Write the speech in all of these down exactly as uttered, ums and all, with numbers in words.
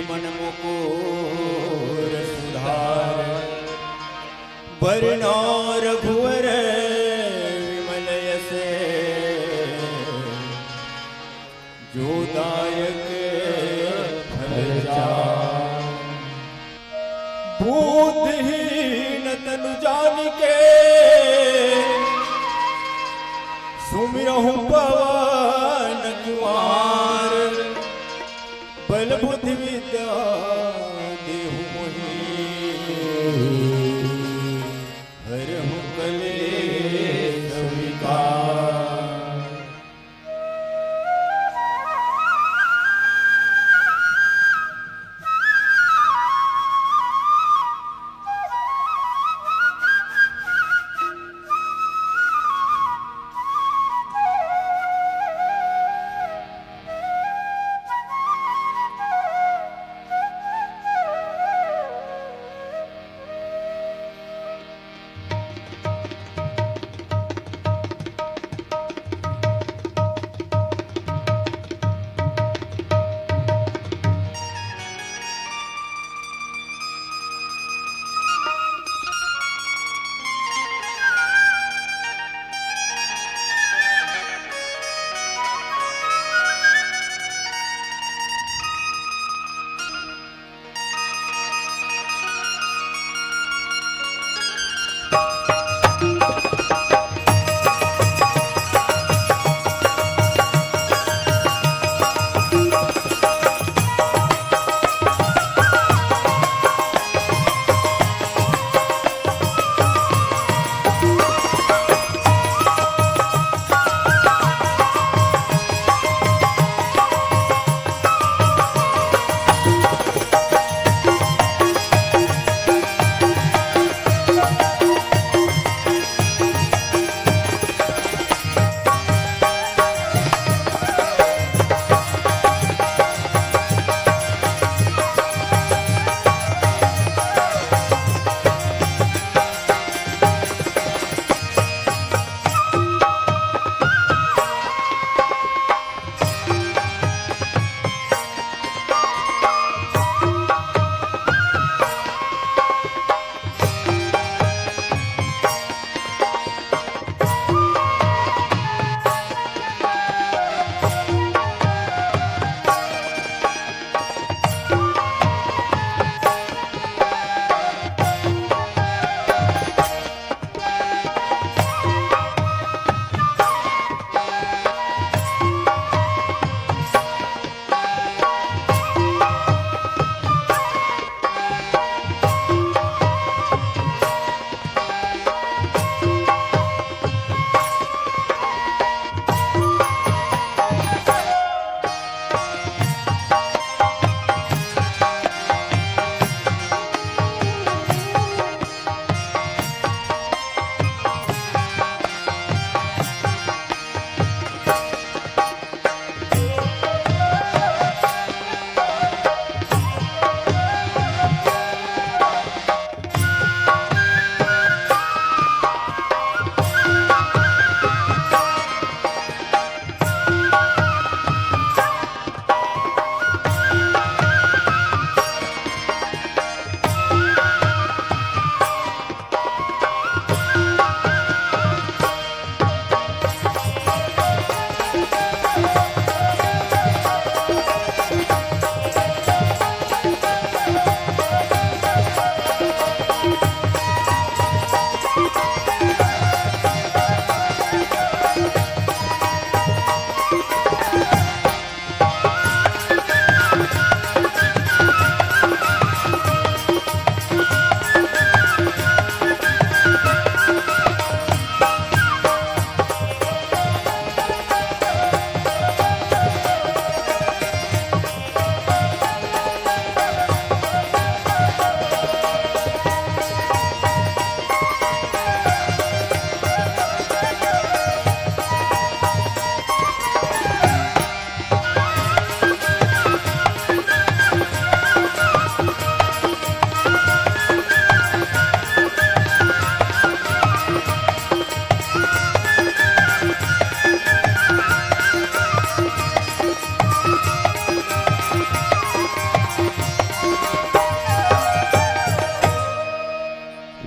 मन मुकुर सुधार। बरनौ रघुवर विमल यस, जो दायक फल चार। बुद्धिहीन तनु जानिके, सुमिरहु पवन कुमार। बल बुद्धि विद्या देहु मोहि, हरहु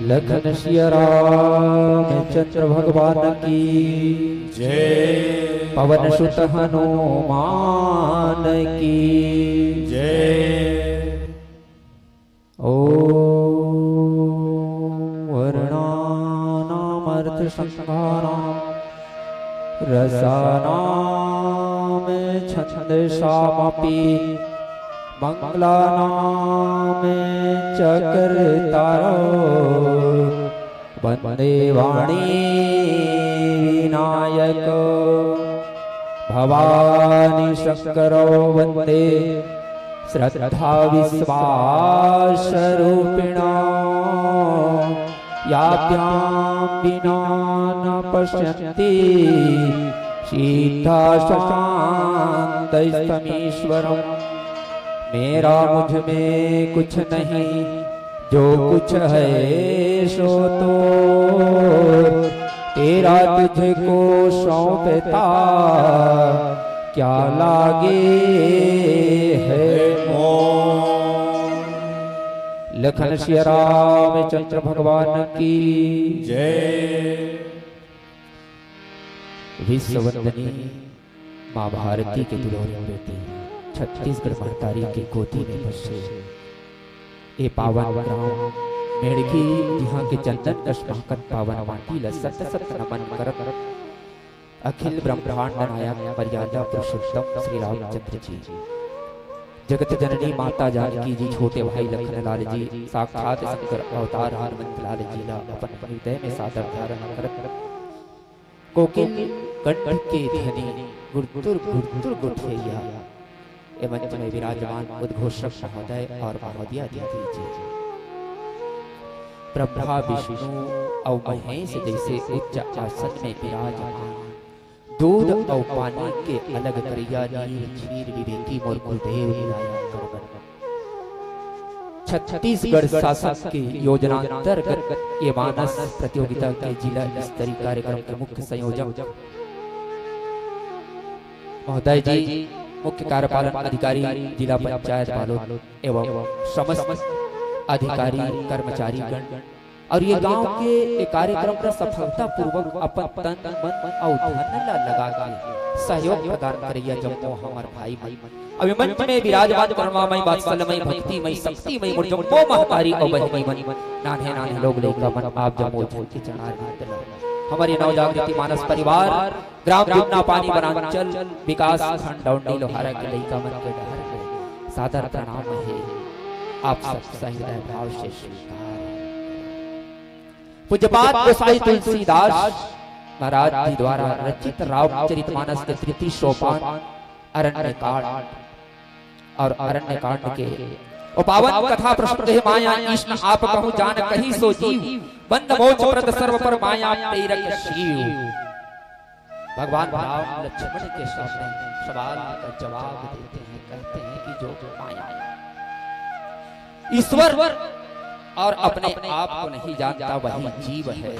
लखन सिया रामचंद्र भगवान की जय। पवन सुत हनुमान की जय। ॐ वर्णानामर्थसंघानां रसानां छंदसामपि मङ्गलानां च कर्तारौ वन्दे वाणी विनायकौ भवानी शंकरौ वन्दे श्रद्धा विश्वास रूपिणौ। याभ्यां विना न पश्यन्ति सिद्धा शान्तस्तमीश्वरम्। मेरा मुझ में कुछ नहीं, जो कुछ है सो तो तेरा तुझको सौंपता, क्या लागे है मोह। लखन सिया रामचंद्र भगवान की जय। विश्व वंदनी माँ भारती के दुलौरी बेटी, छत्तीसगढ़ महतारी के गोदी में बसे ए पावन ग्राम मेड़की, जिहाँ के चंदन कस महकत पावन माटी ल सत सत नमन करत अखिल ब्रह्मांड नायक मर्यादा पुरुषोत्तम श्री रामचंद्र जी, जगत जननी माता जानकी जी, छोटे भाई लखन लाल जी, साक्षात शंकर अवतार हनुमंत लाल जी ला अपन हृदय में सादर धारण करत कोकिल कंठ के धनी गुरतुर गुरतुर गोठिया, ए मंच में विराजमान उद्घोषक महोदय और महोदया दीदी जी, ब्रह्मा विष्णु और महेश जैसे उच्च आसन में विराजमान, दूध और पानी के अलग करैया नीर झीर विवेकी मोर गुरुदेव लीलाया करबन। छत्तीसगढ़ शासन के योजनांतर्गत ये मानस प्रतियोगिता के जिला स्तरीय कार्यक्रम के मुख्य संयोजक महोदय जी, मुख्य कार्यपालन अधिकारी जिला पंचायत बालोद एवं समस्त अधिकारी कर्मचारीगण और ये गांव के ये कार्यक्रम ला सफलतापूर्वक अपन तन मन अउ धन ला लगा के सहयोग प्रदान करैया जम्मो हमर भाई मन, अभी मंच में विराजमान करुणामय, वात्सल्यमय, भक्तिमय, शक्तिमय मोर जम्मो महतारी अउ बहिनी मन, नान्हे नान्हे लोग लइका मन, आप जम्मो झन के चरणारविंद ला हमर ये नवजागृति मानस परिवार ग्राम जुन्ना पानी वनांचल विकास खंड डौंडी लोहारा के लइका मन के डहर ले सादर प्रणाम हे। आप सब सहृदय भाव से स्वीकार। पूज्यपाद गोसाई तुलसीदास महाराज जी द्वारा रचित रामचरित मानस के तृतीय सोपान अरण्य कांड और अरण्य कांड के ओ पावन कथा प्रसंग हे माया ईश न आप कहूँ जान कही सो जीव, बंद मोक्ष प्रद सर्व पर माया प्रेरक शिव। भगवान राम लक्ष्मण के सामने सवाल का जवाब देते हैं, कहते हैं कि जो माया ईश्वर और अपने आप को नहीं जानता वही जीव है,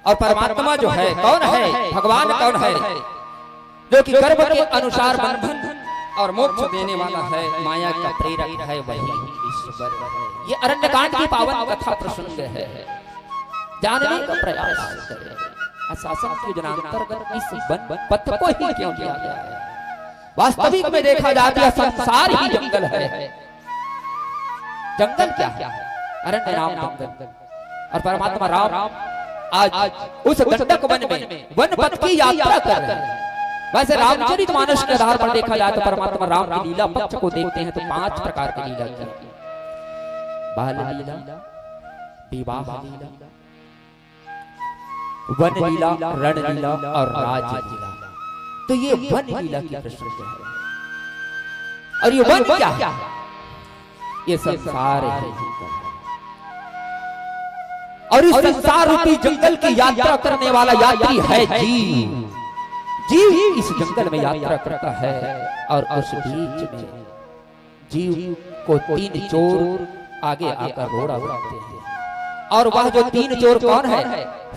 और परमात्मा जो है कौन है, भगवान कौन है, जो कि कर्म के अनुसार बंधन और मोक्ष देने वाला है, माया का प्रेरक है, वही ईश्वर है। ये अरण्य कांड की पावन कथा प्रसंग है, जानने का प्रयास करें। शासन के योजनांतर्गत इस वन पथ को ही क्यों दिया गया है? वास्तविक में देखा जाए तो यह संसार ही जंगल है। जंगल क्या है? अरण्य नाम जंगल। और परमात्मा राम आज उस दंडक वन में वन पथ की यात्रा कर रहे हैं। वैसे रामचरित मानस के आधार पर देखा जाए तो परमात्मा राम की लीला पक्ष को देखते हैं तो पांच प्रकार की लीला की। बाल लीला, विवाह लीला, वन लीला, रण लीला और राज लीला। तो ये वन लीला की प्रसंग है। और ये वन क्या है? ये संसार है। और इस संसार रूपी जंगल की यात्रा करने वाला यात्री है जीव। जीव इस जंगल में यात्रा करता है और उस बीच में जीव को तीन चोर आगे आकर रोड़ा बनाते हैं। और वह जो तीन चोर कौन है?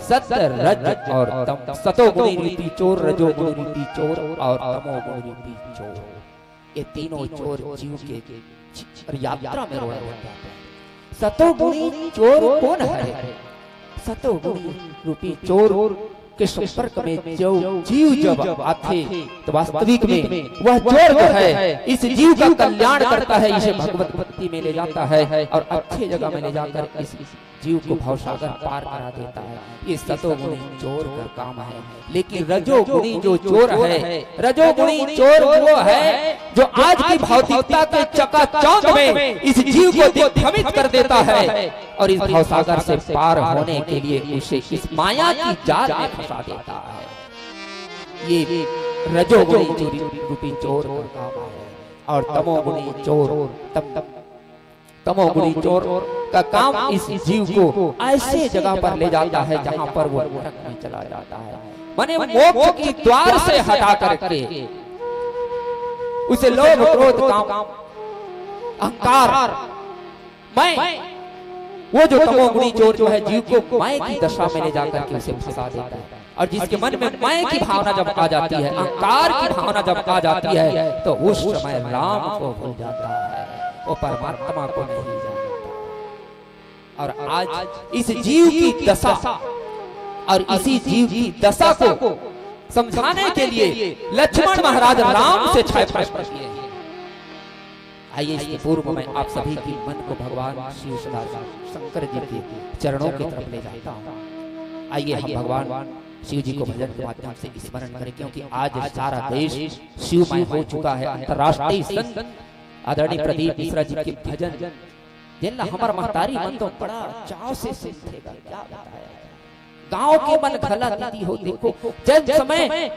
सत, रज और तम। सतोगुणी रूपी चोर, रजोगुणी रूपी चोर और तमोगुणी रूपी चोर। ये तीनों चोर जीव के यात्रा में रोड़ा बन जाते हैं। सतोगुणी चोर कौन है? सतोगुणी रूपी चोर के संपर्क में जो जीव जब आथे, तो वास्तविक में वह चोर जो है, इस जीव का कल्याण करता है, इसे भगवत भक्ति में ले जाता है और अच्छे जगह में ले जाकर इस जीव को भवसागर पार करा देता है। ये सतोगुणी चोर का काम है। लेकिन रजोगुणी जो चोर है, रजोगुणी चोर वो है जो आज की भौतिकता के चकाचौंध में इस जीव को दिग्भ्रमित कर देता है और इस भवसागर से पार होने के लिए उसे इस माया की जाल में फंसा देता है। ये रजोगुणी चोरी रूपी चोर का काम है। और तमोगुणी चोर, तम तमोगुणी चोर का काम इस जीव को ऐसे जगह पर ले जाता है जहां पर वो नरक में चला जाता है। माने मोक्ष की द्वार से हटा करके उसे लोभ, क्रोध, काम, अहंकार, मैं, वो जो तमोगुणी चोर जो है, जीव को मैं की दशा में ले जाकर के उसे फंसा देता है। और जिसके मन में मैं की भावना जब आ जाती है, अहंकार की भावना जब आ जाती है, तो उस समय राम को भूल जाता है, वो परमात्मा को नहीं जानता। और आज इस जीव की दशा और इसी जीव की दशा को समझाने के लिए लक्ष्मण महाराज राम से छह प्रश्न किए हैं। आइए, इसके पूर्व में आप सभी की मन को भगवान शिव सदा शंकर जी के चरणों की तरफ ले जाता हूँ। आइए, हम भगवान शिव जी को भजन के माध्यम से स्मरण करें, क्योंकि आज सारा देश शिवमय हो चुका है। अंतर्राष्ट्रीय संत आदरणीय प्रदीप मिश्रा जी के भजन, जेन ला हमर महतारी मन तो बड़ा चाव से सुनथे गा, क्या बताया जाए। गांव के मन घला दीदी हो, देखो, जब समय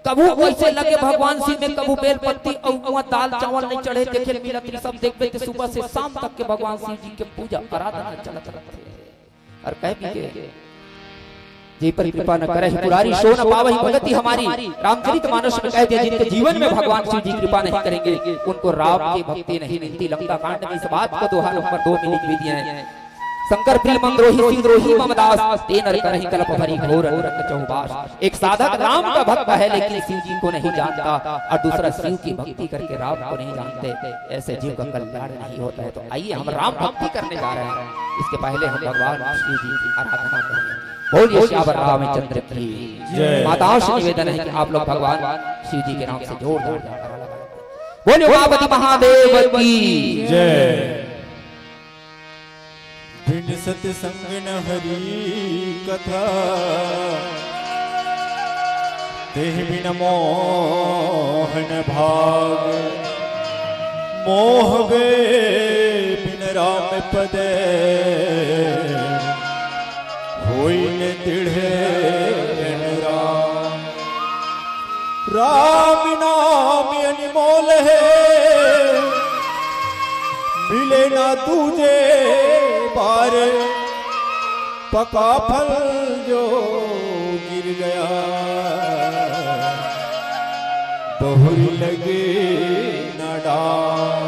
कभू वैसे लगे भगवान शिव में, कभू बेल पत्ती अउ उहाँ दाल चावल नहीं चढ़े, देखे मिलत रही, सब देखबे ते सुबह से शाम तक के भगवान शिव जी के पूजा आराधना चलत रहथे। और कह भी के, जे पर कृपा न करे, पुरारी सो न पावही भगति हमारी। रामचरित मानस में कह दिया, जिनके जीवन में भगवान शिव जी कृपा नहीं करेंगे, उनको राम की भक्ति नहीं मिलती। लंका कांड में इस बात को दोहा नंबर दो में लिख भी दिया है। शंकर प्रिय मम द्रोही, शिव द्रोही मम दास, ते नर करहि कलप भरी घोर नरक चहुबास। एक साधक राम का भक्त है, लेकिन शिव जी को नहीं जानता, और दूसरा शिव की भक्ति करके राम को नहीं जानते, ऐसे जीव का कल्याण नहीं होता है। तो आइए, हम राम भक्ति करने जा रहे हैं, इसके पहले हम भगवान शिव जी की आराधना करेंगे। बोलिए सियावर रामचंद्र की जय। माताओं से निवेदन है कि आप लोग भगवान शिव जी के नाम से जोरदार जयकारा लगाएं। बोलिए उमापति महादेव की जय। बिन सतसंग न हरि कथा, तेहि बिन मोह न भाग। मोह गए बिन राम पद, होई न दृढ़ अनुराग। राम नाम अनमोल है, मिले ना दूजे बार। पका फल जो गिर गया, बहुरी लगे ना डार।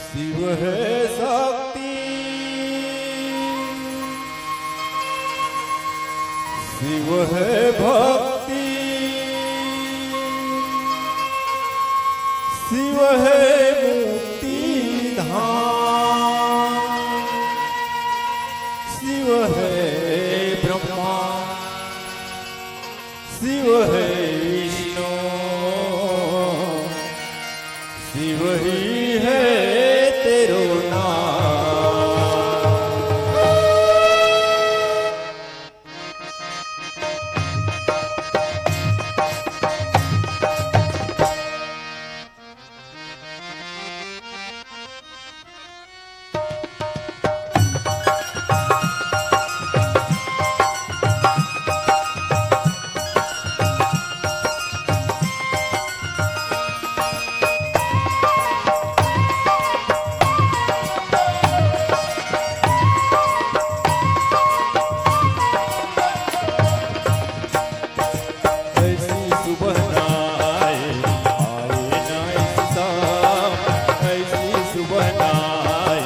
शिव है शक्ति, शिव है भक्ति, शिव है मुक्ति धाम, शिव है ब्रह्मा, शिव है विष्णु, शिव ही है तेरो नाम। ऐसी सुबह ना आए, आए ना ऐसी शाम, ऐसी सुबह ना आए,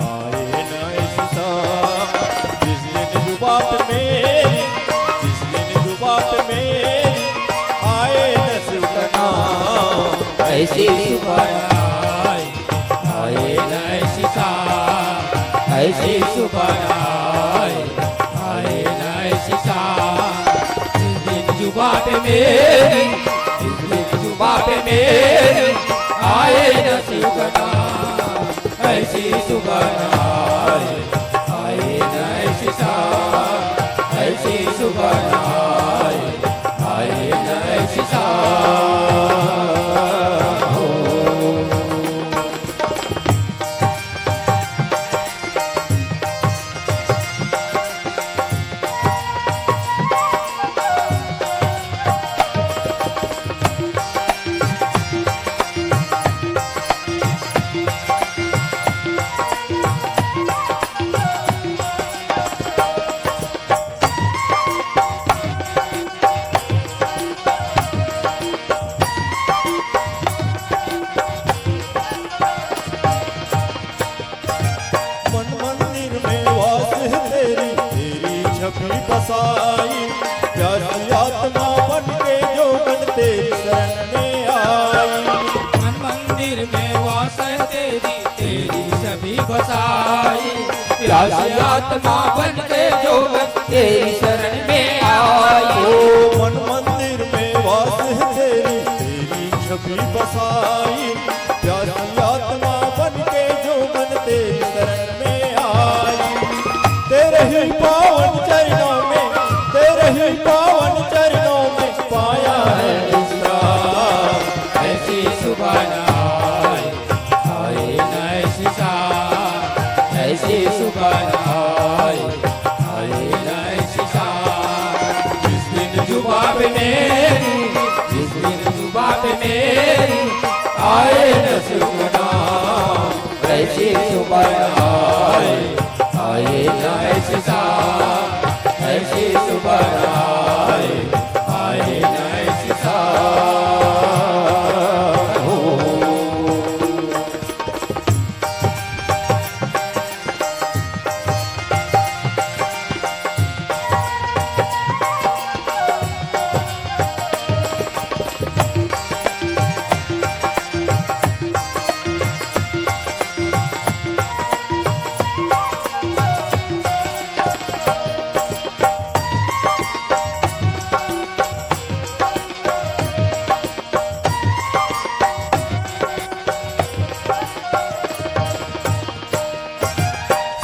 आए ना ऐसी शाम। जिस दिन जो बात मेरी, जिस दिन जो बात मेरी, आए न शिव का नाम। ऐसी सुबह ना आए, आए ना ऐसी शाम। ऐसी सुबह आए, आए ना ऐसी शाम। जिस दिन जुबा पे मेरी, जिस दिन जुबा पे मेरी, आए ना शिव का नाम। ऐसी सुबह आए, आए ना ऐसी शाम। ऐसी सुबह आए, आए ना ऐसी शाम। हो। मन मंदिर में वास है तेरी, तेरी छवि बसाई। प्यासी आत्मा बन के जो मन तेरी शरण में आई। मन मंदिर में वास है तेरी, तेरी छवि बसाई। प्यासी आत्मा बन के जो मन तेरी शरण में आई। ओ मन मंदिर में वास है तेरी, तेरी छवि बसाई। प्यासी आत्मा बन के जो मन तेरी शरण में आई। तेरे ही पावन चरणों में, तेरे ही पावन चरणों में पाया है विश्राम। ऐसी सुबह आए, आए ना ऐसी शाम। ऐसी सुबह आए, आए ना ऐसी शाम। जिस दिन जुबा पे मेरी, जिस दिन जुबा पे मेरी, आए ना शिव का नाम। ऐसी सुबह आए, आए ना ऐसी शाम। ऐसी सुबह आए, आए ना ऐसी शाम। हो।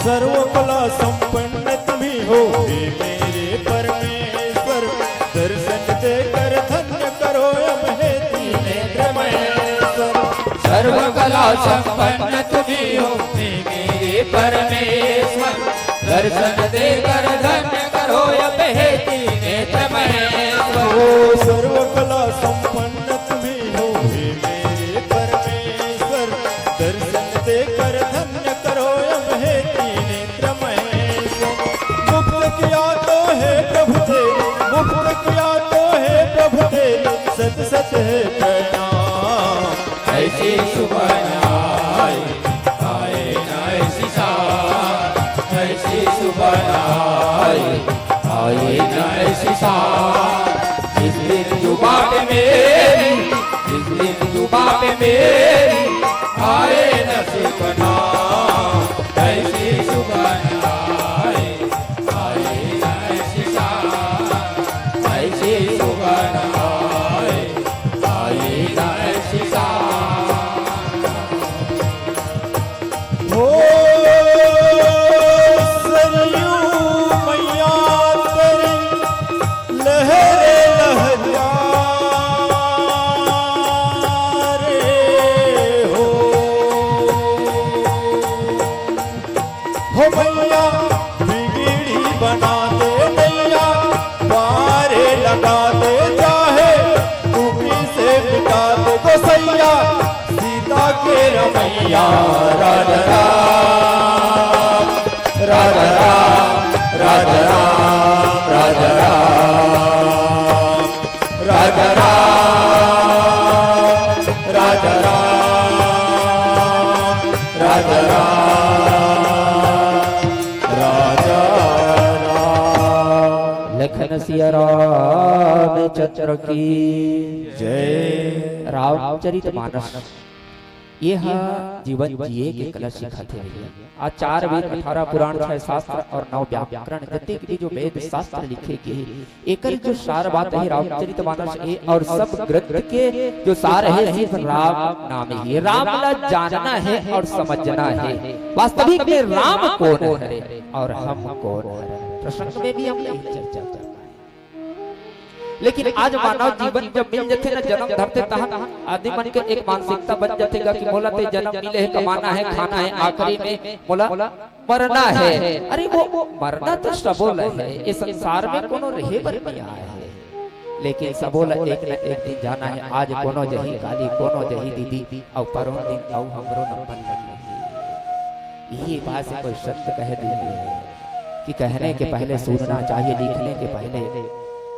सर्व कला संपन्न तुम ही हो हे मेरे परमेश्वर, दर्शन देकर धन्य करो हम हे त्रिनेत्र महेश्वर। सर्व कला संपन्न तुम ही हो हे मेरे परमेश्वर, दर्शन देकर धन्य करो अब हे त्रिनेत्र महेश्वर। ओ सर्व कला संपन्न तुम ही हो हे मेरे परमेश्वर, दर्शन देकर धन्य करो अब हे त्रिनेत्र महेश्वर। मुक्त किया तो हे प्रभु तेरी, मुक्त किया तो हे प्रभु तेरी, सत सत है प्रणाम। ऐसी सुबह आए, आए ना ऐसी शाम, ऐसी सुबह आए, आए ना ऐसी शाम। जिस दिन जुबा पे मेरी, जिस दिन जुबा पे मेरी, आए ना शिव का नाम। ऐसी सुबह आए, आए ना ऐसी शाम, ऐसी सुबह आए, आए ना ऐसी शाम। हो सरयू मैया तेरी लहरे लहरिया रे हो। हो मैया बिगड़ी बना दे नैया, पारे लगा दे चाहे तू से मिटा दे गोसैया। सीता के रमैया राजा राम, राजा राम, राजा राम, राजा राम, राजा राम, राजा राम, राजा राम, राजा राम। लखन सिया रामचंद्र की जय। रामचरित मानस। ये ह जीवन जिए के कला सिखाथे भैया। आज चार वेद, अठारह पुराण, छह शास्त्र और नौ व्याकरण, जतेक भी जो वेद शास्त्र लिखे गे हे, एकर जो सार बात हे रामचरित मानस हे, और सब ग्रंथ के जो सार हे सिर्फ राम नाम हे। राम ला जानना हे और समझना हे, वास्तविक में राम कोन हरे और हम कोन हरे। प्रसंग में भी हम यही चर्चा करना हे। लेकिन आज मानव जीवन जब मिल जथे ना, जन्म धरथे, तहां आदमी मन के एक मानसिकता बन जथे गा कि मोला ते जन्म मिले हे, कमाना हे, खाना हे, आखिरी में मोला मरना हे। अरे वो मरना तो सबो ल हे, ये संसार में कोनो रहे बर नइ आए हे। लेकिन सबो ल एक न एक दिन जाना हे। आज कोनो जही काली, कोनो जही दीदी, अउ परों दिन अउ हमरो नंबर लगी। यही बात से कोई संत कह दिए कि कहने के पहले सुनना चाहिए, लिखने के पहले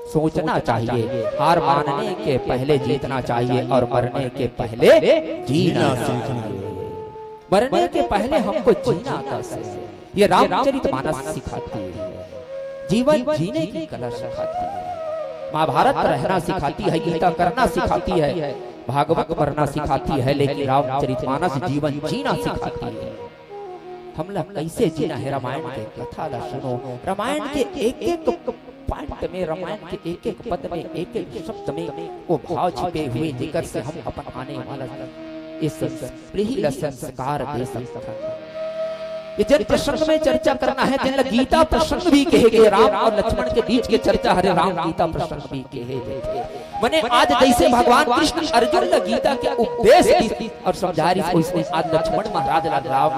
सोचना चाहिए, हार मानने के पहले जीतना चाहिए और मरने के पहले जीना चाहिए। मरने के पहले हमको जीना आता है। ये रामचरित मानस सिखाती है, जीवन जीने की कला सिखाती है। महाभारत रहना सिखाती है, गीता करना सिखाती है, भागवत पढ़ना सिखाती है, लेकिन रामचरित मानस जीवन जीना सिखाती है। हमला कैसे जीना है, रामायण के कथा ला सुनो, रामायण के एक एक पॉइंट में, रामायण के एक एक पद में, एक एक शब्द में वो भाव छिपे हुए, जेकर से हम अपन आने वाला इस पीढ़ी ला संस्कार दे सकथन। ये जेन प्रसंग में चर्चा करना है, जेन ला गीता प्रसंग भी कहे गे, राम और लक्ष्मण के बीच के चर्चा हरे राम गीता प्रसंग भी कहे जाथे। मने आज जैसे भगवान कृष्ण अर्जुन ला गीता के उपदेश दी और समझा रही, वैसने आज लक्ष्मण महाराज ला राम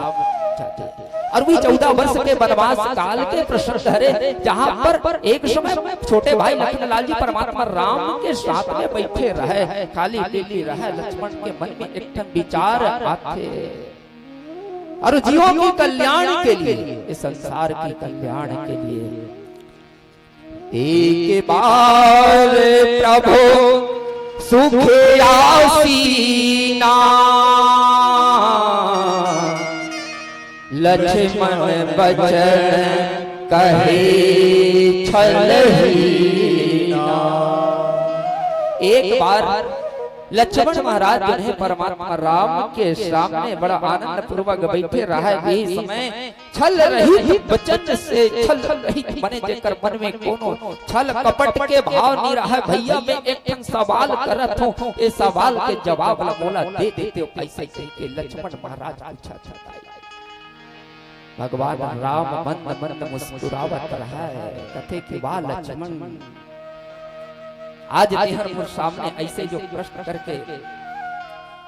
चाहते। और वही चौदह वर्ष के वनवास काल के प्रसंग हरे, जहाँ पर एक समय छोटे भाई लखनलाल जी परमात्मा राम के साथ में बैठे रहे, खाली पीली रहे, लक्ष्मण के मन में एक ठन विचार आथे, और जीवों के कल्याण के लिए, इस संसार के कल्याण के लिए एक बार प्रभु सुख आसीना, लक्ष्मण बचन कहे छलहीना। एक बार लक्ष्मण महाराज जो है परमात्मा राम के सामने बड़ा आनंद पूर्वक बैठे रहे। यही समय छल रहित बचन से, छल रहित मने जेकर मन में कोनो छल कपट के भाव नहीं रहा, भैया मैं एक ठन सवाल करत हूँ, ये सवाल के जवाब ला मोला दे देते हो, ऐसे कह के लक्ष्मण महाराज पूछा था। भगवान राम मंद मंद मुस्कुरावत रहा है, कथे कि वाह लक्ष्मण, आज तेहर मोर सामने ऐसे जो प्रश्न करके,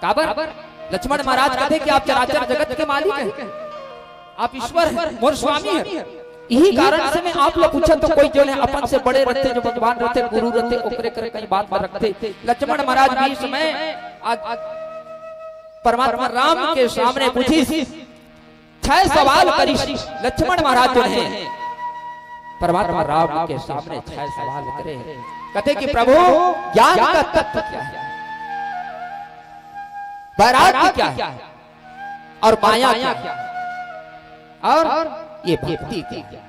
काबर लक्ष्मण महाराज कथे कि आप चराचर जगत के मालिक हैं, आप ईश्वर हैं, मोर स्वामी हैं। यही कारण से मैं आप लोग पूछत हूँ, कोई जो है अपन से बड़े रहते, जो भगवान रहते, गुरु रहते, ओकरे करे कहीं बात में रखते। लक्ष्मण महाराज बीच में आज परमात्मा राम के सामने पूछिस, छह सवाल करिस लक्ष्मण महाराज जो है, परमात्मा राम के सामने छह सवाल करे हैं। कथे कि प्रभु, ज्ञान का तत्व क्या है, वैराग्य क्या है, और माया क्या है, और ये भक्ति क्या है?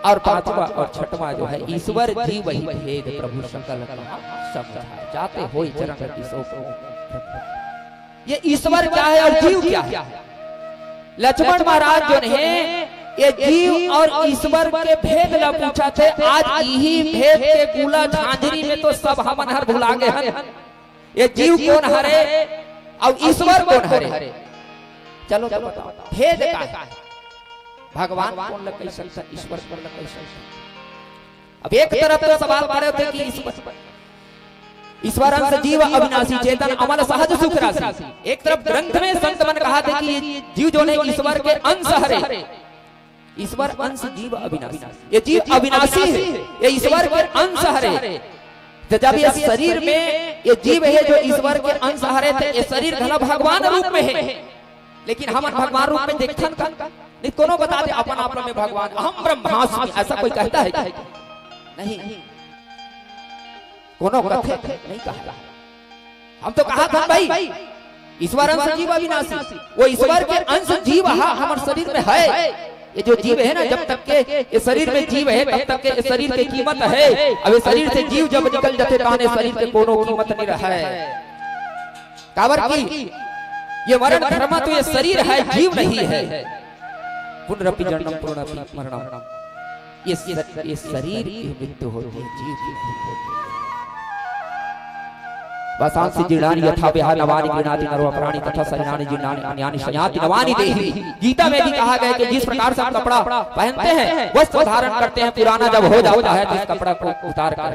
और पांचवा और छठवां जो है, ईश्वर जीव ही भेद प्रभु सकल कहा समझा, जाते होय चरण रति सो को। ये ईश्वर क्या है और जीव क्या है? लक्ष्मण महाराज जो है, ये जीव और ईश्वर के भेद ला पूछत हे। आज इही भेद के कूला झांझरी में तो सब हमन हर भुला गे हन। ये जीव कोन हरे अउ ईश्वर कोन हरे? चलो तो बताओ, भेद का है? भगवान कोन ल कहि सकथन, ईश्वर कोन ल कहि सकथन? अब एक तरफ तो सवाल खड़े होथे कि ईश्वर, ईश्वर अंश जीव अविनाशी चेतन अमल सहज सुख राशि। एक तरफ ग्रंथ में संत मन कहाथे कि ये जीव जो है ईश्वर के अंश हरे, ईश्वर अंश जीव अविनाशी, ये जीव अविनाशी है, ये ईश्वर के अंश हरे। तो जब ये शरीर में ये जीव है जो ईश्वर के अंश हरे, तो ये शरीर घला भगवान रूप में है, लेकिन हमन भगवान रूप में देखथन का? नहीं, कोनो बता दे अपन आप में भगवान, अहम ब्रह्मास्मि, ऐसा कोई कहता है क्या? नहीं, कोनो कथे नहीं कहा। हम तो कहा था भाई, ईश्वर अंश जीव अविनाशी, वो ईश्वर के अंश जीव हा हमर शरीर में है। ये जो जीव है ना, जब तक के ये शरीर में जीव है, तब तक के ये शरीर के कीमत है। अब ये शरीर से जीव जब निकल जाथे, तहाने शरीर के कोनो कीमत नहीं रहे। काबर कि ये मरण धर्म तो ये शरीर है, जीव नहीं है। पुनरपि जन्म पुनरपि मरणम। ये स-, ये शरीर की मृत्यु होती है, जीव की मृत्यु होती है। वासांसि जीर्णानि यथा विहाय नवानि गृह्णाति नरो अपराणि तथा शरीराणि जीर्णानि अन्यानि संयाति नवानि देहि। गीता में भी कहा गया कि जिस प्रकार से हम कपड़ा पहनते हैं, वस्त्र धारण करते हैं, पुराना जब हो जाता है तो इस कपड़ा को उतार कर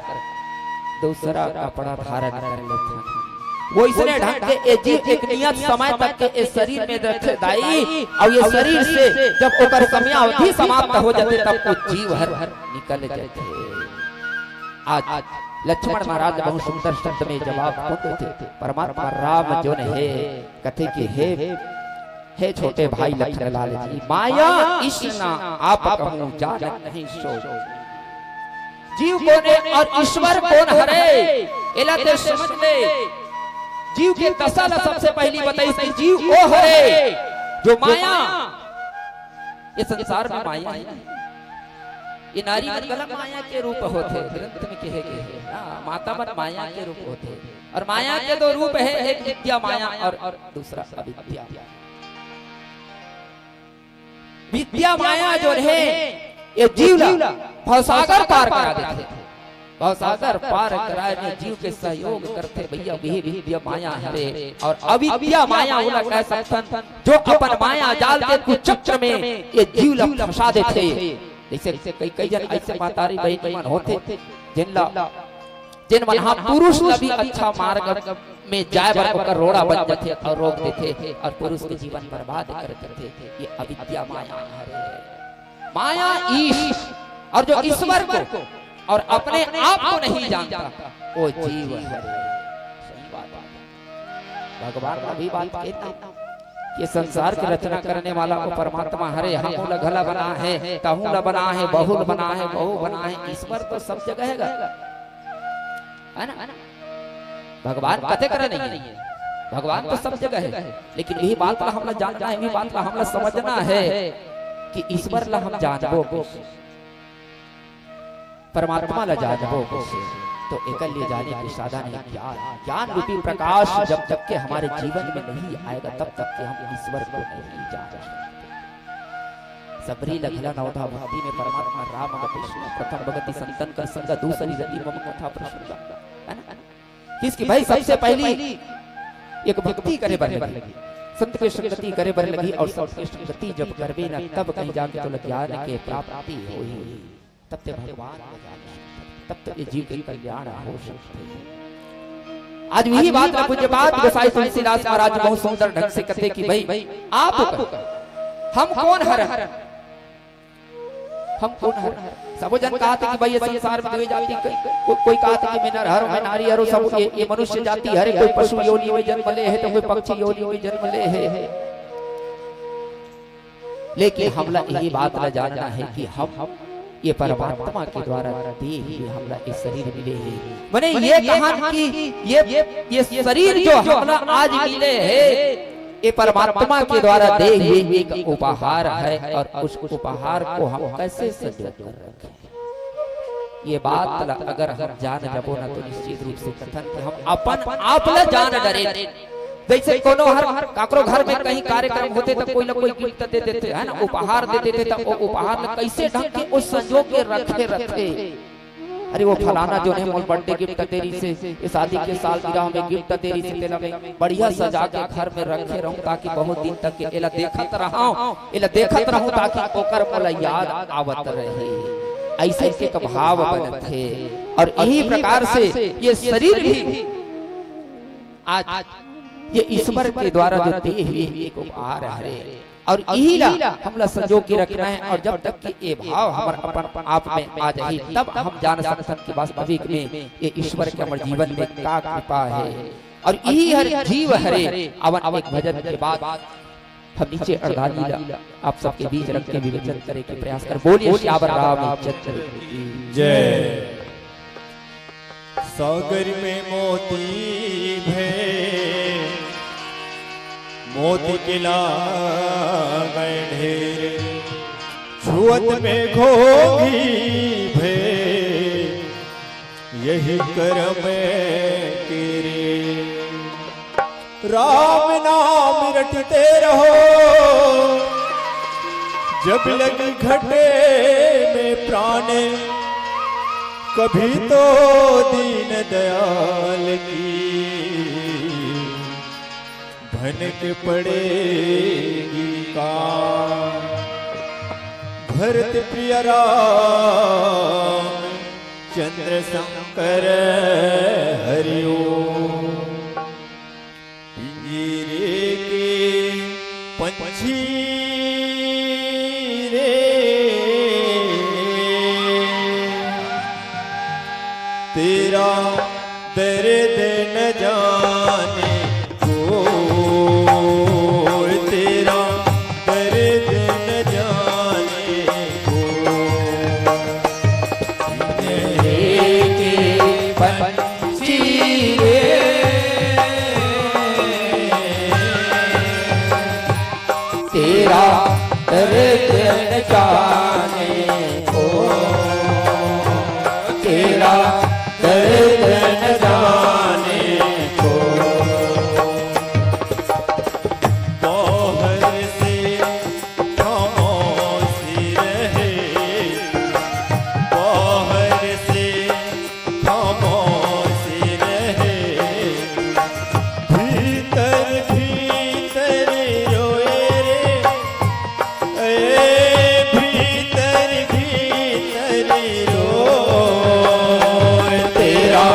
दूसरा कपड़ा धारण कर लेते हैं। वो इसने ढंग के ये जीव एक नियत समय तक के इस शरीर में रखे दाई, और ये शरीर से जब ओकर समयावधि समाप्त हो जाथे, तब वो जीव हर निकल जाथे। आज लक्ष्मण महाराज बहुत सुंदर शब्द में जवाब को देथे, परमात्मा राम जोन हे, कथे कि हे, हे छोटे भाई लखन लाल जी, माया ईश न आप कहूँ जानत नहीं सो। जीव कोन हे और ईश्वर कोन हरे, एला ते समझ ले। जीव के दशा ला सबसे पहली बताइस कि जीव ओ हरे जो माया, ये संसार में माया है। ये नारी मन घला माया के रूप होथे, ग्रंथ में कहे गए हे। हाँ, माता मन माया के रूप होथे। और माया के दो रूप है, एक विद्या माया और, और दूसरा अविद्या। विद्या माया जो हे, ये जीव ला भवसागर पार करा देथे। भवसागर पार कराए में जीव के सहयोग करथे भैया, वही विद्या माया हरे। और अविद्या माया ओला कह सकथन, जो अपन माया जाल के कुचक्र में ये जीव ला फंसा देथे। जैसे कई, कई जन ऐसे महतारी बहिनी मन होथे, जिन ला, जिन मन हा पुरुष ला भी अच्छा मार्ग में जाए बर ओकर रोड़ा बन जाथे और रोक देथे और पुरुष के जीवन बर्बाद कर देथे। ये अविद्या माया हरे। माया ईश, और जो ईश्वर को और अपने आप को नहीं जानता, वो जीव हरे। सही बात है। भगवान अभी बात कहता कि संसार के रचना करने वाला वो परमात्मा हरे, हमू ला घला बना हे, तहू ला बना हे, बहू ला बना हे, बहू बना हे, ईश्वर तो सब जगह हे, है ना? भगवान कते करा नहीं है, भगवान तो सब जगह है, लेकिन यही बात ला हमला जानना है, यही बात ला हमला समझना है कि ईश्वर ला हम जानबो कैसे, परमात्मा ला जानबो कैसे। तो एकर लिए जाने के साधन है ज्ञान। ज्ञान रूपी प्रकाश जब तक के हमारे जीवन में नहीं आएगा, तब तक के हम ईश्वर को नहीं जान सकते। सबरी ला घला नवधा भक्ति में परमात्मा राम अउ कृष्ण प्रथम भगति संतन कर संग दूसरी रति मम कथा प्रसंग। है ना? किसकी भाई सबसे पहली एक भक्ति करे बर लगी, संत के संगति करे बर लगी, और संत के संगति जब करबे ना, तब कहीं जाके तो ज्ञान के प्राप्ति होही। तब ते भगवान को जान सकते, तब तो ये जीव के कल्याण हो सकते हैं। आज वही बात में पूज्यपाद गोसाई तुलसीदास महाराज बहुत सुंदर ढंग से कहते कि भाई, आप हम कौन हरन, हम कौन हरन? सबो जन कहते कि भाई, ये संसार में दुई जाति के, को-, कोई कहते कि मैं नर हरंव, मैं नारी हरंव, सब ये, ये मनुष्य जाति हरे, कोई पशु योनि में जन्म ले हे, तो कोई पक्षी योनि में जन्म ले हे। लेकिन हमला यही बात ला जानना है कि हम ये परमात्मा के द्वारा दे हुए हमला ये शरीर मिले हे। माने ये कहन कि ये, ये शरीर जो हमला आज मिले हे, ये परमात्मा के द्वारा दे हुए एक उपहार है, और उस उपहार को हम कैसे संजो कर रखें। ये बात ला अगर हम जान जाबो ना, तो निश्चित रूप से कथन कि हम अपन आप ला जान डरे। जैसे कोनो हर काकरो घर में कहीं कार्यक्रम होथे, तो कोई ना कोई gift दे देथे, है ना, उपहार दे देथे, तो वो उपहार ला कैसे ढंग के वो संजो के रखे रथे। अरे, वो फलाना जो है मोर birthday gift दे रहिसे, ये शादी के सालगिरह में gift दे रहिसे, तेला मैं बढ़िया सजा के घर में रखे रहूं, ताकि बहुत दिन तक के एला देखत रहूं, एला देखत रहूं, ताकि ओकर मोला याद आवत रहे। ऐसे एक भाव बनथे। और यही प्रकार से ये शरीर भी आज ये ईश्वर के द्वारा जो दिए हुए एक उपहार हरे, और इही ला हमला संजो के रखना है। और जब तक कि ये भाव हमर अपन आप में आ जाही, तब हम जान सकथन कि वास्तविक में ये ईश्वर के हमर जीवन में का कृपा है। और इही हर जीव हरे। अवन एक भजन के बाद हम नीचे अरदानी ला आप सबके बीच रख के विवेचन करे के प्रयास कर। बोलिए सियावर रामचंद्र की जय। सागर में मोती भे, मोती के लागे ढेर, छुअत में घोघी भे, यही करम के रे। राम नाम रटते रहो, जब लगी घटे में प्राण, कभी तो दीन दयाल की भनक पड़ेगी का। भरत प्रिय राम चंद्र शंकर हरिओम। पिंजरे के पंछी रे, तेरा दर्द न जाने कोई, तेरा दर्द न जाने कोई। पिंजरे के पंछी रे, तेरा दर्द न जाने कोई, तेरा दर्द न जाने कोई। बाहर से खामोशी रहे, बाहर से खामोशी रहे, भीतर भीतर रोए रे, ए भीतर भीतर रोए। तेरा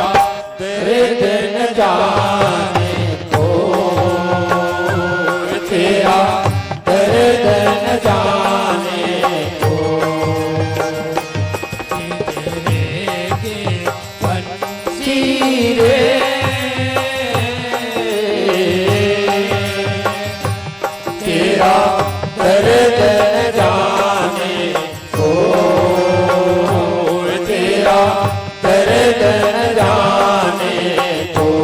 दर्द न जाने कोई, तेरा दर्द न जाने कोई। पिंजरे के पंछी रे, तेरा दर्द न जाने कोई, तेरा दर्द न जाने कोई।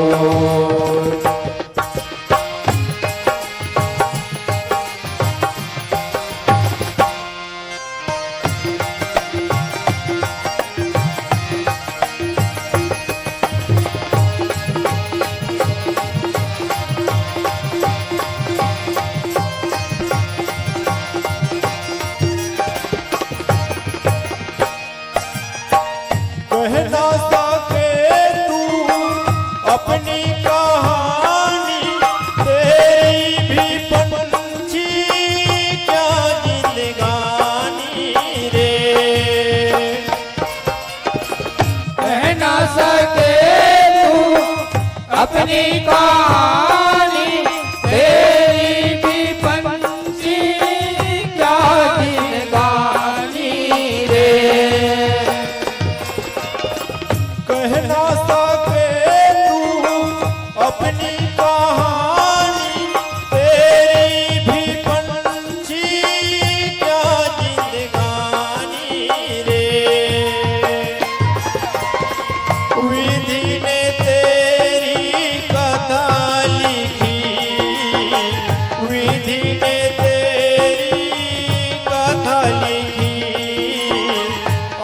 कहना सके तू अपनी कहानी, तेरी भी पंछी क्या जिंदगानी रे। कहना सके तू अपनी कहानी, तेरी भी पंछी क्या जिंदगानी रे। कहना सके तू अपनी कहानी, तेरी भी पंछी क्या जिंदगानी रे। विधि ने तेरी कथा लिखी, विधि ने तेरी कथा लिखी,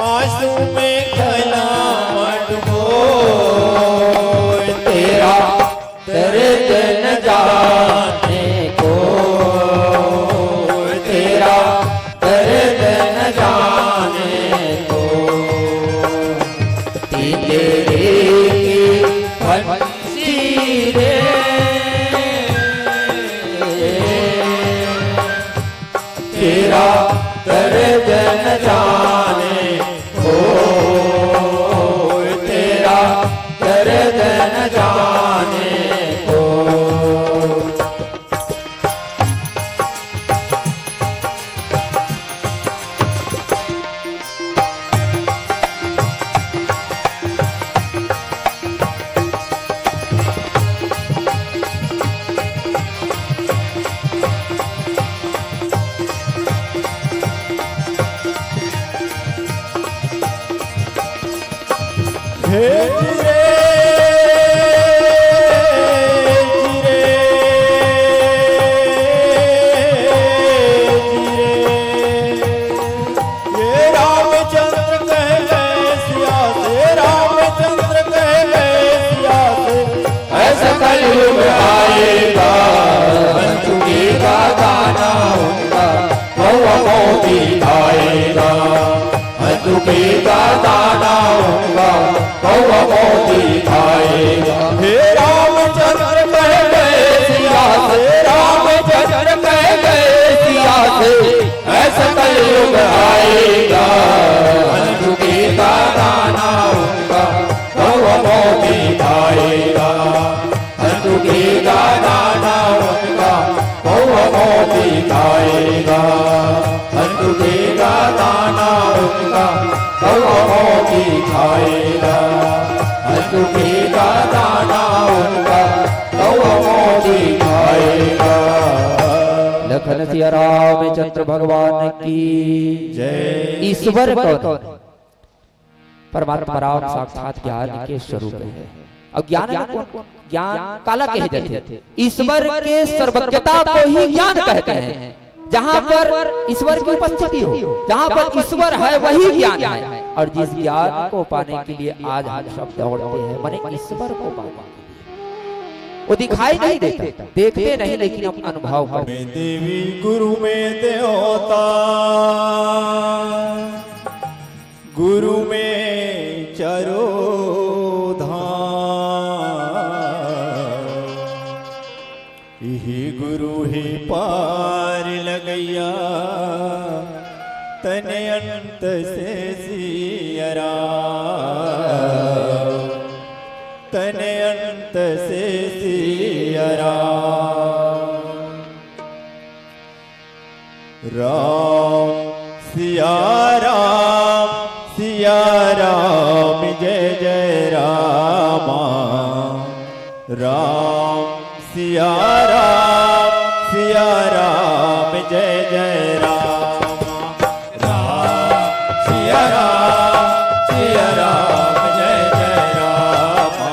आंसू में कलम डुबो। तेरा दर्द न जाने कोई, तेरा दर्द न जाने कोई। पिंजरे के पंछी रे, तेरा दर्द न जाने कोई, तेरा दर्द न जाने कोई। हे जी रे, जी रे, जी रे। ये रामचंद्र कह गए सिया से, रामचंद्र कह गए सिया से, ऐसा कलयुग आएगा। का दाना उनका कौआ मोती खाएगा। हे रामचंद्र कह गए सिया से, रामचंद्र कह गए सिया से, ऐसा कलयुग आएगा। हंसुकी का दाना उनका कौआ मोती खाएगा। हंसुकी का दाना उनका कौआ मोती खाएगा। हंसुकी का दाना उनका कौआ मोती खाएगा। हंसुकी का दाना उनका कौआ मोती खाएगा। लखन सिया रामचंद्र भगवान की जय। ईश्वर कौन? परमात्मा राम साक्षात ज्ञान के स्वरूप है। और ज्ञान में कौन, ज्ञान काला कहे जाते हैं? ईश्वर के सर्वज्ञता को ही ज्ञान कहते हैं। जहाँ पर ईश्वर की उपस्थिति हो, जहाँ पर ईश्वर है, वही ज्ञान है। और जिस ज्ञान को पाने के लिए आज हम सब दौड़ते हैं, माने ईश्वर को पाने के लिए। वो दिखाई नहीं देता, देखते नहीं, लेकिन हम अनुभव करते हैं। मैं देवी गुरु में देवता, गुरु में चारों धाम। इही गुरु ही पार लगैया, तन अंत से सिया राम, तन अंत से सिया राम। राम सिया राम, सिया राम जय जय रामा। राम सिया राम, सिया राम जय जय रामा। राम सिया राम, सिया राम जय जय रामा।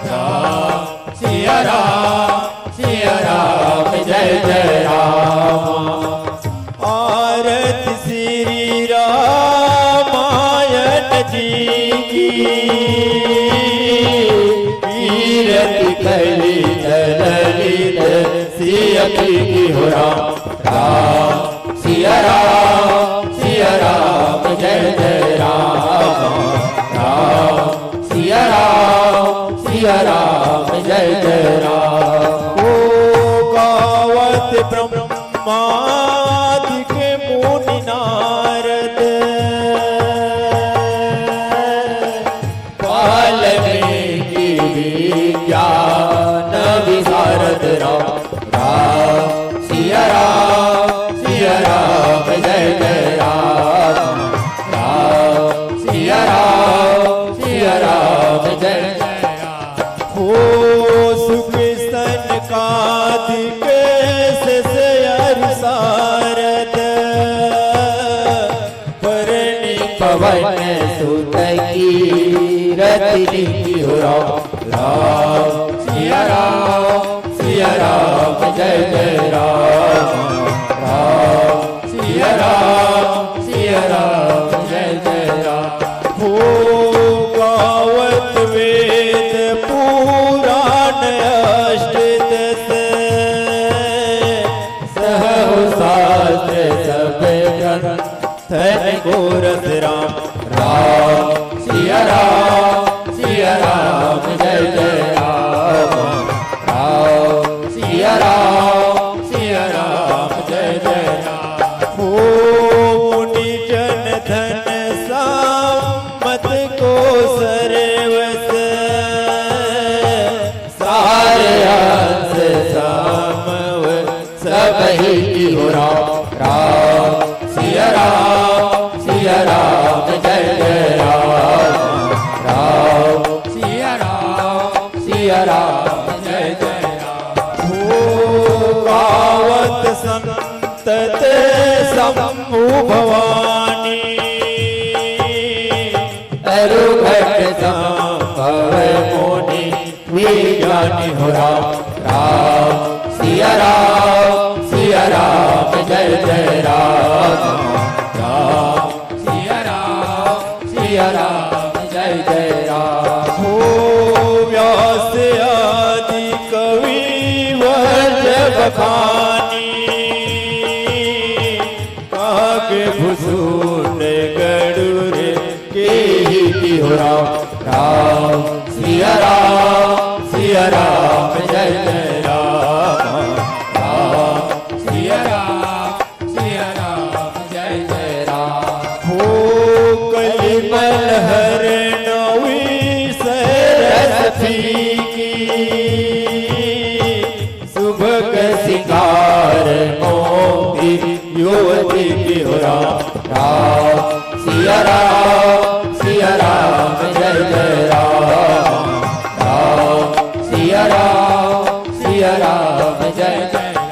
राम सिया राम, सिया राम जय जय राम। आरती श्री रामायण जी की, कीरति कलित ललित सिया की हो राम। राम सिया राम, सिया राम जय जय राम। राम सिया राम, सिया राम जय जय राम। ओ गावत ब्रह्मादिक मुनि नारद, वाल्मीकि विज्ञान विशारद राम। राम सिया राम, सिया राम जय जय राम। राम सिया राम, सिया राम जय जय राम। हो सुख सनकादिक सस अरु सारद, परनि पवन सुत कीरति निकि हो राम। राम सिया राम, सिया राम जय जय राम। राम सिया राम, सिया राम जय जय राम। हो गावत वेद पुराण अष्ट दस, सहु शास्त्र सब ग्रंथ तन को रस राम। राम सिया राम, सिया राम जय जय राम। राम सिया राम, सिया राम जय जय राम। हो मुनि जन धन संपत को सर्वस, सारे अंश समव सबहि की हो राम। राम सिया राम, सिया राम जय जय राम। राम सिया राम, सिया राम जय जय राम। हो गावत संतत शंभु भवानी, अरु घट संभव मुनि विज्ञानी हो राम। राम सिया राम, सिया राम जय जय राम। राम सिया राम, सिया राम जय जय राम। हो व्यास आदि कवि वज्र बखानी, काग भुसुंड गरुड़ के हो राम, राम सिया राम, सिया राम जय जय राम, राम सिया राम, सिया राम जय जय राम। हो कलिमल हर नवी सरस फीकी, सुभग सिंगार मोती युवती की हो राम, राम सिया राम, सिया राम जय जय राम, राम सिया राम, सिया राम जय जय राम।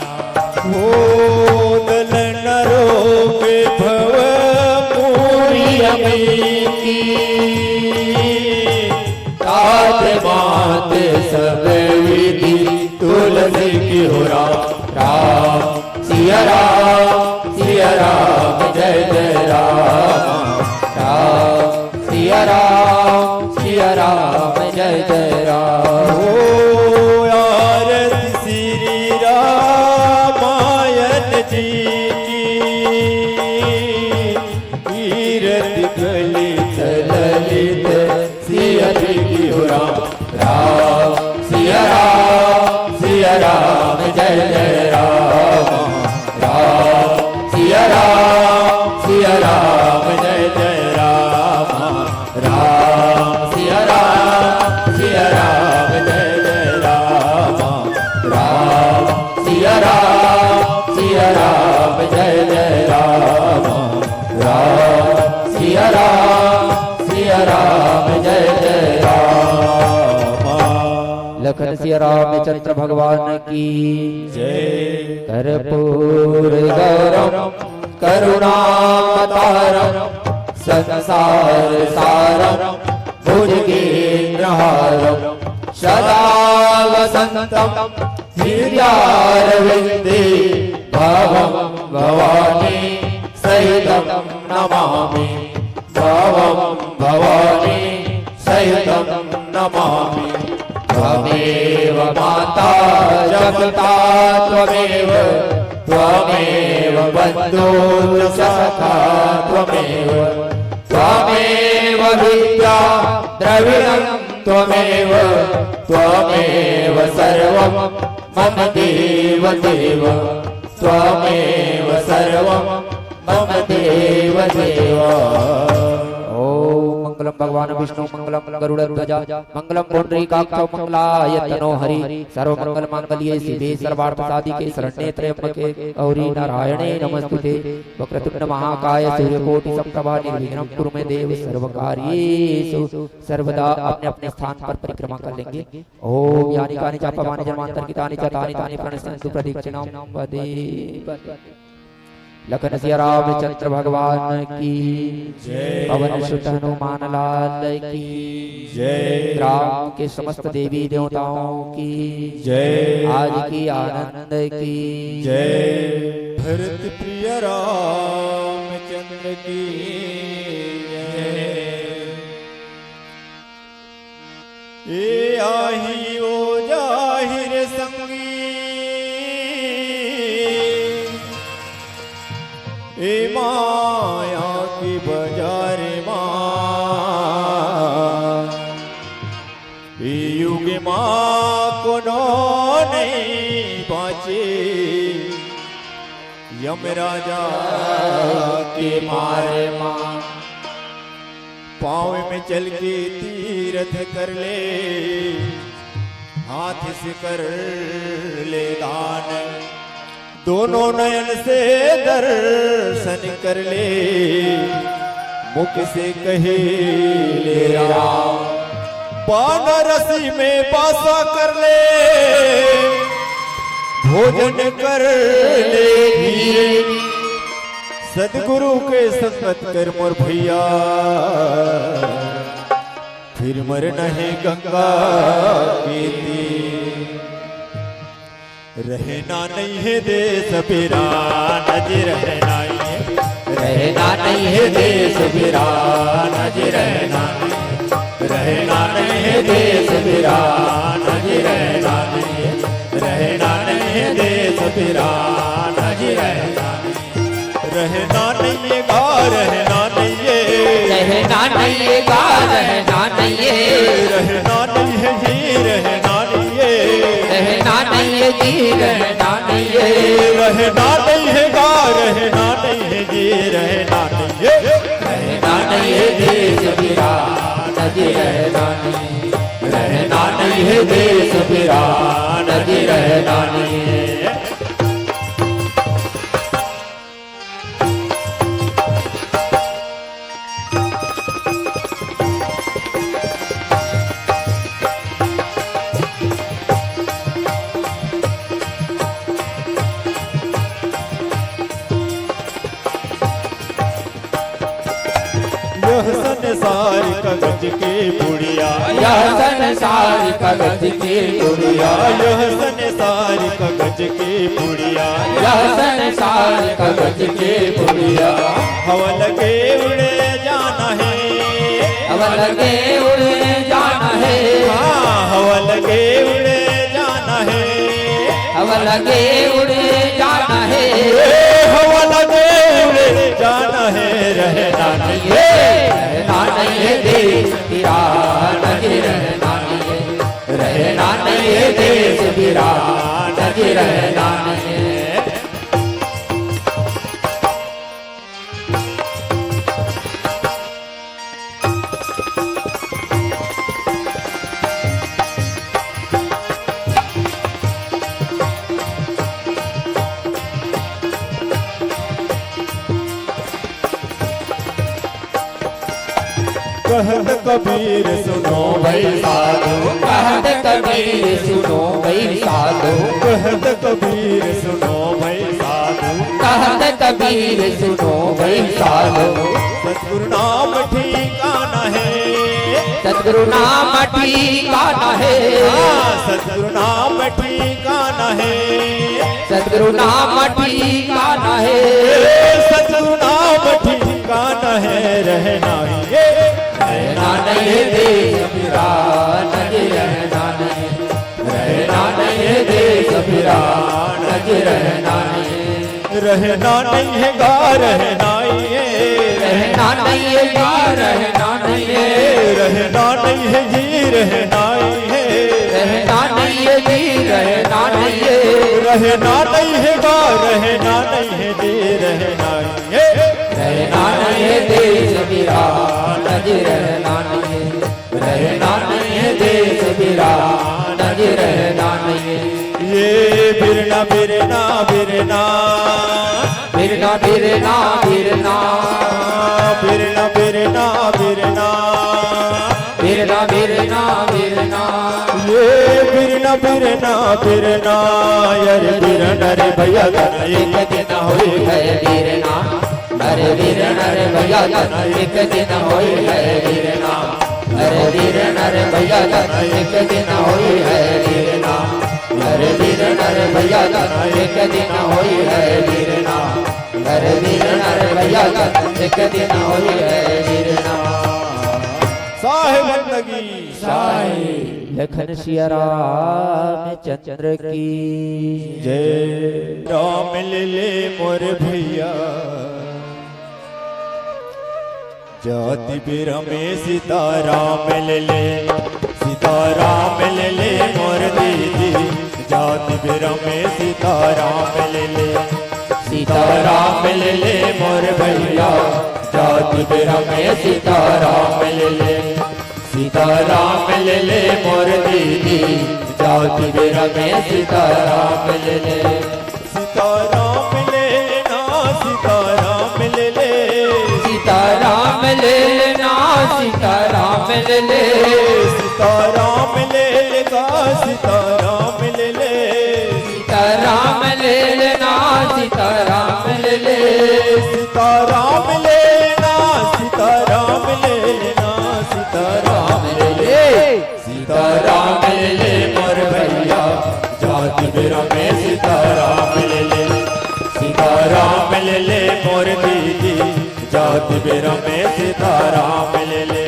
हो दलन रोग भव पूरी अमी की, तात मात सब विधि तुलसी की हो राम, राम सिया राम, सिया राम जय जय राम, राम सिया राम, सिया राम जय जय राम। हो आरती श्री रामायण जी की, कीरति कलित ललित सिया जी की हो राम, राम सिया राम, सिया राम जय जय राम, राम सिया राम, सिया राम जय जय राम, राम सिया राम, सिया राम जय जय राम, राम सिया राम, सिया राम जय जय राम, राम सिया राम, सिया राम जय जय राम। लखन सिया रामचंद्र भगवान की जय। कर्पूर गौरम करुणावतारम संसार सारम भुजगेन्द्रहारम सदा वसंतम हृदयारविंदे भवम भवानी सहितं नमामि, भवं भवानी सहितं नमामि। त्वमेव माता च पिता त्वमेव, त्वमेव बन्धु च सखा त्वमेव, त्वमेव विद्या द्रविणं त्वमेव, त्वमेव सर्वं मम देव देव, त्वमेव सर्वं मम देव देव। ओम मंगलम भगवान विष्णु मंगलम गरुड़ ध्वजा मंगलम पुंडरीकाक्षो मंगलायतनो हरि सर्व मंगल मांगल्ये शिवे सर्वार्थ साधिके शरण्ये त्र्यंबके गौरी नारायणे नमस्तुते। वक्रतुंड महाकाय सूर्यकोटि समप्रभा निर्विघ्नं कुरु मे देव सर्व कार्येषु सर्वदा। अपने अपने स्थान पर परिक्रमा कर लेंगे। ओम यानि कानि चापमानि जन्मांतरकृतानि च तानि तानि प्रणश्यंतु प्रदक्षिणां पदे पदे। लखन सिया रामचंद्र भगवान की जय। पवन सुत हनुमान लाल की जय। ग्राम के समस्त देवी देवताओं की जय। आज की आनंद की जय। भरत प्रिय रामचंद्र की जय। ए आही ओ जाहिर संगी, ए माया की बाजार मा, ए युग मा कोनो नहीं बाँचे, यम राजा के मारे मा। पाँव में चल के तीरथ कर ले, हाथ से कर ले दान, दोनों नयन से दर्शन कर ले, मुख से कहे ले राम। बानारसी में बासा कर ले, भोजन कर ले धीरे, सतगुरु के संगत कर मोर भैया, फिर मरना है गंगा के तीर। रहना नहीं है देश बिरान जी, रहना ही है। रहना नहीं है देश बिरान जी, रहना नहीं। रहना नहीं है देश बिरान जी, रहना नहीं। रहना नहीं है देश बिरान जी, रहना नहीं। रहना नहीं है गा, रहना नहीं है। रहना ये गा रहना नहीं है। रहना नहीं है जी, रहना नहीं है। रहना नहीं है जी, रहना नहीं है। रहना नहीं है गा, रहना नहीं है जी, रहना नहीं है। रहना नहीं है देश वीरान जी, रहना नहीं। रहना नहीं है देश वीरान जी, रहना नहीं है। यह संसार कागज की पुड़िया। यह संसार कागज की पुड़िया। यह संसार कागज की पुड़िया। यह संसार कागज की पुड़िया। हवा लगे उड़े जाना है। हवा लगे उड़े जाना है। हाँ, हवा लगे उड़े जाना है। हवा लगे उड़े जाना है। ए, हवा लगे उड़े जाना है, रहना नहीं है। रहना नहीं है देश वीरान जी, रहना नहीं है। रहना नहीं है देश वीरान जी, रहना नहीं है। कहत कबीर सुनो भाई साधु। कहत कबीर सुनो भाई साधु। कहत कबीर सुनो भाई साधु। कहत कबीर सुनो भाई साधु। सतगुरु नाम ठिकाना है। सतगुरु नाम ठिकाना है। हाँ, सतगुरु नाम ठिकाना है। सतगुरु नाम ठिकाना है। ए, सतगुरु नाम ठिकाना है, रहना ही है। रहना नहीं है देश वीरान जी, रहना नहीं। रहना नहीं है देश वीरान जी, रहना नहीं। रहना नहीं है गा, रहना ही है। रहना नहीं है गा, रहना नहीं है। रहना नहीं है जी, रहना ही है। रहना नहीं है जी, रहना नहीं है। रहना नहीं है गा, रहना नहीं है जी, रहना ही है। रहना नहीं है देश वीरान जी, रहना नहीं है। रहना नहीं है देश वीरान जी, रहना नहीं है। ये बिरना, बिरना, बिरना। बिरना, बिरना, बिरना। बिरना, बिरना, बिरना। बिरना, बिरना, बिरना। ये बिरना, बिरना, बिरना। यार बिरना रे भैया, तन एक दिन होई है बिरना। अरे बिरना रे भैया, तन एक दिन होई है बिरना। अरे बिरना रे भैया, तन एक दिन होई है बिरना। अरे बिरना रे भैया, तन एक दिन होई है बिरना। अरे बिरना रे भैया, तन एक दिन होई है बिरना। साहेब बंदगी। साहेब। लखन सिया रामचंद्र की जय। राम ले ले मोर भैया, जाति बिरमे सीताराम ले ले, सीताराम ले ले मोर दीदी, जाति बिरमे सीताराम ले ले, सीताराम ले ले मोर भैया, जाति बिरमे सीताराम ले ले। सीताराम ले ले मोर दीदी, जाति बिरमे सीताराम ले ले। सीताराम ले लेना, सीताराम ले ले। सीताराम ले लेना, सीताराम ले ले। सीताराम ले लेगा, सीताराम ले ले। सीताराम ले लेना, सीताराम ले ले। सीताराम ले लेना, सीताराम ले लेना, सीताराम ले ले। सीताराम ले ले मोर भैया, जाति बिरमे सीताराम ले ले। सीताराम ले ले मोर दीदी, जाति बिरमे सीताराम ले ले।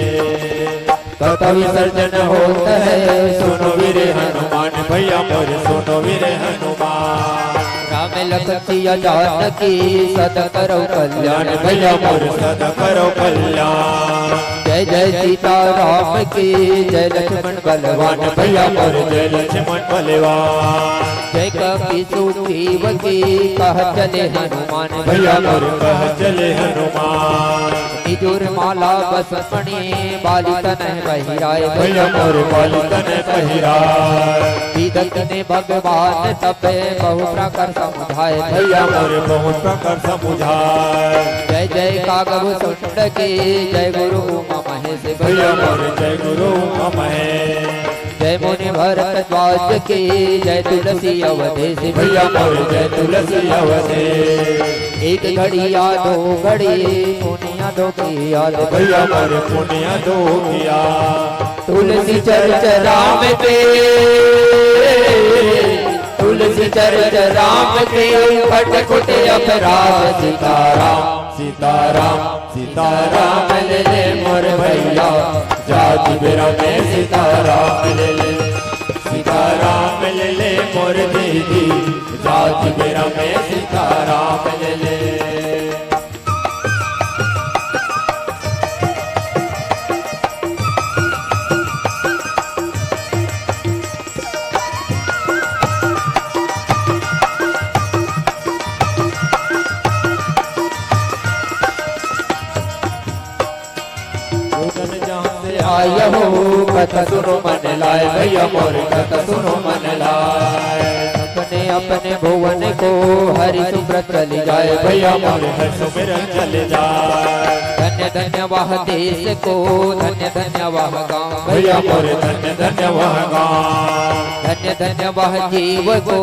कथा विसर्जन होत है, सुनो वीर हनुमान भैया मोर, सुनो वीर हनुमान। राम लखन सिया जानकी सदा करो कल्याण भैया मोर, सदा करो कल्याण। जय जय सीताराम की, जय लक्ष्मण बलवान भैया मोर, जय लक्ष्मण बलवान। जय कपी सुग्रीव की, कह चले हनुमान भैया मोर, कह चले हनुमान। इजुर माला बस मणि, बाली तनय पहिराय भैया मोर, बाली तनय पहिराय। बिदत ने भगवान तब, बहु प्रकार समुझाय भैया मोर, बहु प्रकार समुझाय। जय जय कागभुजंड की, जय गुरु उमा महेश भैया मोर, जय गुरु उमा महेश। जय मुनि भरद्वाज की, जय तुलसी अवधेश भैया मोर, जय तुलसी अवधेश। एक घड़ी या दो घड़ी, पुनिया दो की याद भैया मोर, पुनिया दो की याद। तुलसी चरित राम के, तुलसी चरित राम के, कट कुट अपराध सीताराम, सीताराम, सीताराम ले ले मोर भैया, जाति बेरा में सीताराम ले ले, सीताराम ले ले मोर दीदी, जाति बेरा में सीताराम ले ले। भोजन जहाँ से आय हो, कथा सुनो मन लाय, भैया मोर कथा सुनो मन लाय। अपने अपने भुवन को हरि सुब्रत चली जाय, भैया मोर हरि सुमिरन चली जाय। धन्य धन्य वह देश को, धन्य धन्य वह गाँव, भैया मोर धन्य धन्य वह गाँव। धन्य धन्य वह जीव को,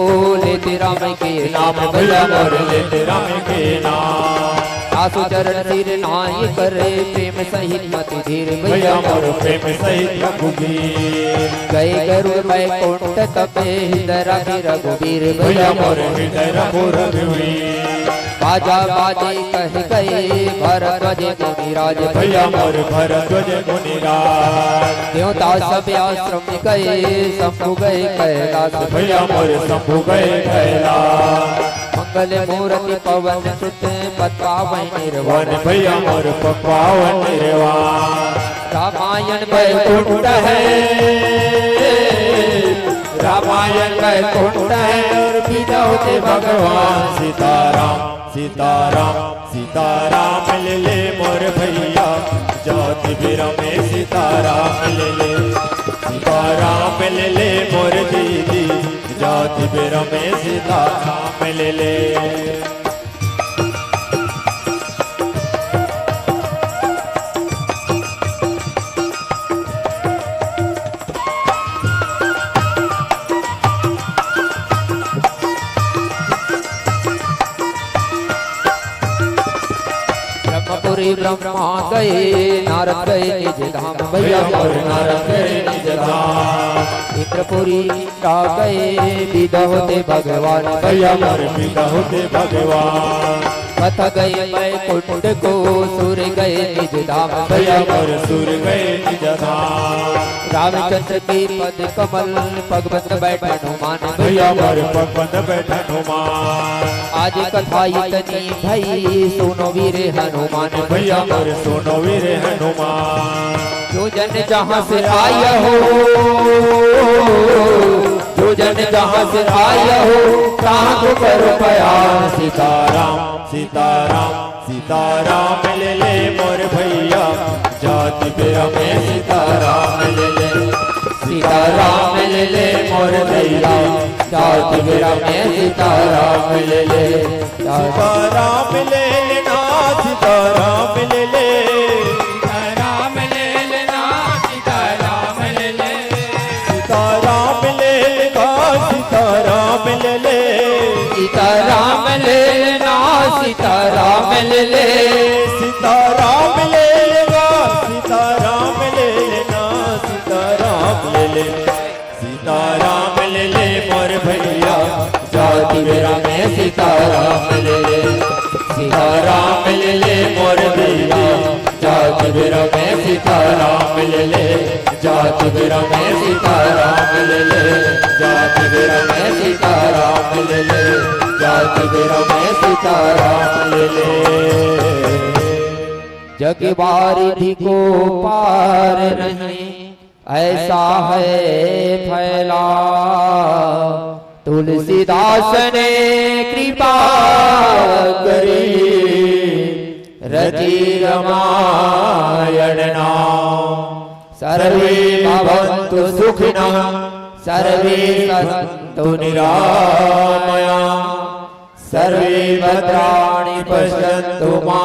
लेते राम के नाम, भैया मोर लेते राम के नाम। आसु चरण सिर नाय करे, प्रेम सहित मति धीर भैया मोर, प्रेम सहित रघुबीर। गए गरुड़ बैकुंठ तपे, हृदय रवि रघुबीर भैया मोर, हृदय रघु रघुबीर। बाजा बाजे कह गए, भरद्वाज मुनिराज भैया मोर, भरद्वाज मुनिराज। देवता सब आश्रम गए, शंभु गए कैलाश भैया मोर, शंभु गए कैलाश। मंगल मूरति पवन सुत, पद पावै निर्वाण। वन भैया मोर पद पावै निर्वाण। रामायण बैकुंठ है, रामायण बैकुंठ है, और बिदा होते भगवान सीताराम, सीताराम, सीताराम ले ले मोर भैया, जाति बेरा में सीताराम ले ले, सीताराम ले ले मोर दीदी, जाति बेरा में सीताराम ले ले। ब्रह्मपुरी ब्रह्मा गए, नारद गए निज धाम। भैया मोर नारद गए निज धाम। इंद्रपुरी इंद्रा गए, बिदा होते भगवान। भैया मोर बिदा होते भगवान। कथा गए बैकुंठ को, सूर गए निज धाम। भैया मोर सूर गए निज धाम। रामचंद्र के पद कमल, पग बंद बैठ हनुमान। भैया मोर पग बंद बैठ हनुमान। आज कथा इतनी भई, सुनो वीर हनुमान। भैया मोर सुनो वीर हनुमान। जो जन जहाँ से आय हो, जो जन जहाँ से आय हो, तहाँ को करो प्यार। सीताराम, सीताराम, सीताराम ले ले मोर भैया, जाति बेरा में सीताराम ले ले। सीताराम ले ले मोर भैया, जाति बेरा में सीताराम ले ले। सीताराम ले लेना, सीताराम ले ले। सीताराम ले लेना, सीताराम ले ले। सीताराम ले लेना, सीताराम ले ले। सीताराम ले लेना, सीताराम ले ले। सीताराम ले लेना, सीताराम ले लेना, सीताराम ले ले। सीताराम ले ले मोर भैया, जाति बेरा में सीताराम ले ले। सीताराम ले ले मोर भैया, जाति बेरा में सीताराम ले ले। जाति बेरा में सीताराम ले ले। जाति बेरा में सीताराम ले ले। जाति बेरा में सीताराम ले ले। जग बारिधि को पार नहीं, ऐसा है फैला। तुलसीदास ने कृपा करी, रची रामायण नाम। सर्वे भवन्तु सुखिनः, सर्वे सन्तु निरामया, सर्वे भद्राणि पश्यन्तु मा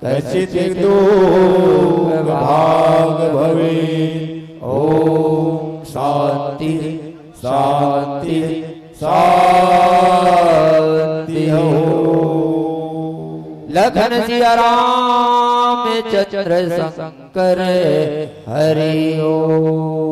कश्चित् दुःख भाग् भवेत्। ॐ शांति, शांति, शांति हो। लखन सिया राम चंद्र शंकर हरि ओम।